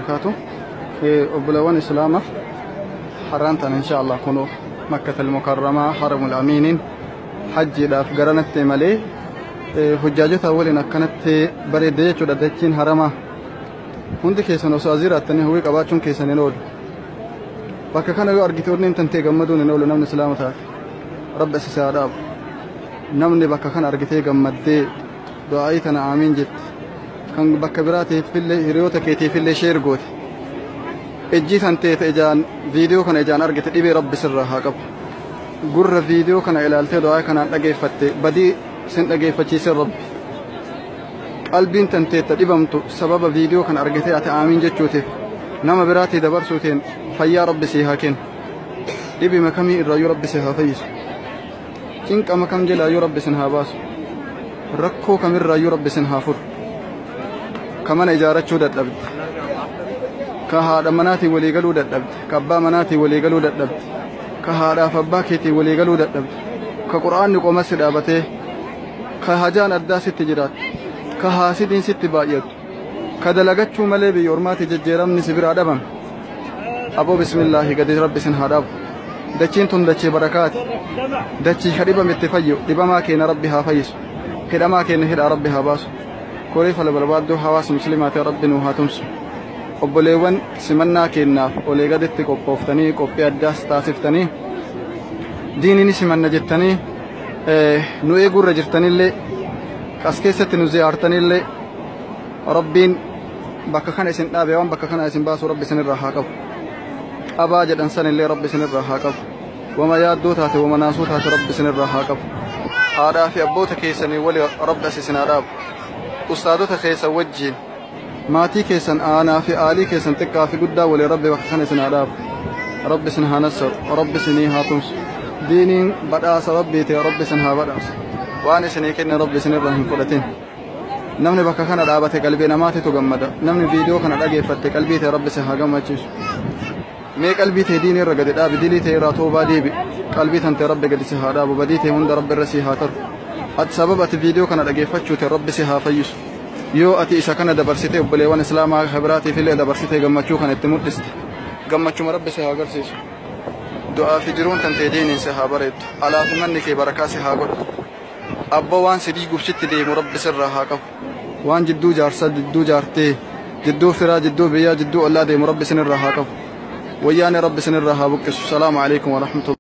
وبركاته. Obboleewwan Islaamaa, har'aan tana insha Allah kunoo Makkatal Mukarramaa Haramul Amiiniin hajjiidhaaf garanatti malee hujjaajota waliin akkanatti bareedde jechuudha. Dachiin haramaa hundi keessan osoo as jiraattanii hawwii qabaachuun keessan hin oolu. Bakka kana yoo argite onneen tantee gammaduun hin oolu. Namni Islaama taate Rabbi asii haa dhaabu. Namni bakka kana argitee gammaddee du'aa'ii tana aamiin jetti, kan bakka biraatiifillee hiriyoota keetiifillee share goote, ijji tan teete ijaan viidiyoo kana ijaan argite dhibee Rabbi sirraa haa qabu. Gurra viidiyoo kana ilaaltee du'aa kanaan dhageeffatte badii sin dhageeffachiisin Rabbi. Qalbiin tan teette dhibamtu sababa viidiyoo kana argitee ati aamiin jechuutiif nama biraatii dabarsuutiin fayyaa Rabbi sii haa kennu. Dhibima kamii irraayyuu Rabbi si haa fayyisu. Cinqama kam jalaayyuu Rabbi sin haa baasu. Rakkoo kamirraayyuu Rabbi sin haa furu. Ka mana ijaarachuu dadhabde, ka haadha manaatiin walii galuu dadhabde, ka abbaa manaatiin walii galuu dadhabde, ka haadhaaf abbaa keetiin walii galuu dadhabde, ka Qur'aanni qoma si dhaabatee, ka hajaan addaa sitti jiraattu, ka haasidiin sitti baay'attu, ka dalagachuu malee biyya ormaatti jijjiiramni si biraa dhabame, aboo bismillaahi gadi Rabbi sin haa dhaabu. Dachiin tun dachee barakaati. Dachii ka dhibame itti fayyu. Dhibamaa keenya Rabbi haa fayyisu. Hidhamaa keenya hidhaa Rabbi haa baasu. Koree fala barbaadduu hawaasa Muslimaatee Rabbi nuu haa tumsu. Obboleewwan simannaa keenyaaf olee gaditti qophooftanii, qophii addaas taasiftanii, diinii ni simanna jettanii nu eeguurra jirtanillee, as keessatti nu ziyaartanillee, Rabbiin bakka kana isin dhaabe waan bakka kana isin baasu Rabbi isinirraa haa qabu. Qabaa jedhan sanillee Rabbi isinirraa haa qabu. Wama yaaddoo taate, wama naasuu taate Rabbi isinirraa haa qabu. Haadhaa fi abboota keessanii wali Rabbi as isin haa dhaabu. Ustaadota keessan wajjiin, maatii keessan, aanaa fi aalii keessan, xiqqaa fi guddaa walii Rabbi bakka kana isin haa dhaabu. Rabbi isin haa nassaru. Rabbi isinii haa tumsu. Diiniin badhaasa Rabbii ta'e Rabbi isin haa badhaasu. Waan isinii kenne Rabbi isinirraa hin fudhatin. Namni bakka kana dhaabate qalbii namaatitu gammada. Namni viidiyoo kana dhageeffatte qalbii ta'e Rabbi isin haa gammachiisu. Mee qalbii ta'e diinii irra gadi dhaabi, dilii ta'e irraa toobaa deebi. Qalbii tan ta'e Rabbi gadi si haa dhaabu, badii ta'e hunda Rabbi irra si haa taru. Ati sababa ati viidiyoo kana dhageeffachuu ta'e Rabbi si haa fayyisu. Yoo ati isa kana dabarsite obboleewwan Islaamaa biraatiif illee dabarsite gammachuu kana itti mul'iste, gammachuma Rabbi si haa agarsiisu. Du'aa fi jiruun tan ta'e diiniin si haa bareeddu. Alaa fi manni kee barakaa si haa godhu. Abboo waan si diiguuf sitti deemu Rabbi sirraa haa qabu. Waan jidduu jaarsaa, jidduu jaartee, jidduu firaa, jidduu biyyaa, jidduu ollaa deemu Rabbi isinirraa haa qabu. Wayyaanee Rabbi isinirraa haa buqqisu. Salaamu alaikum wa rahmatullahi.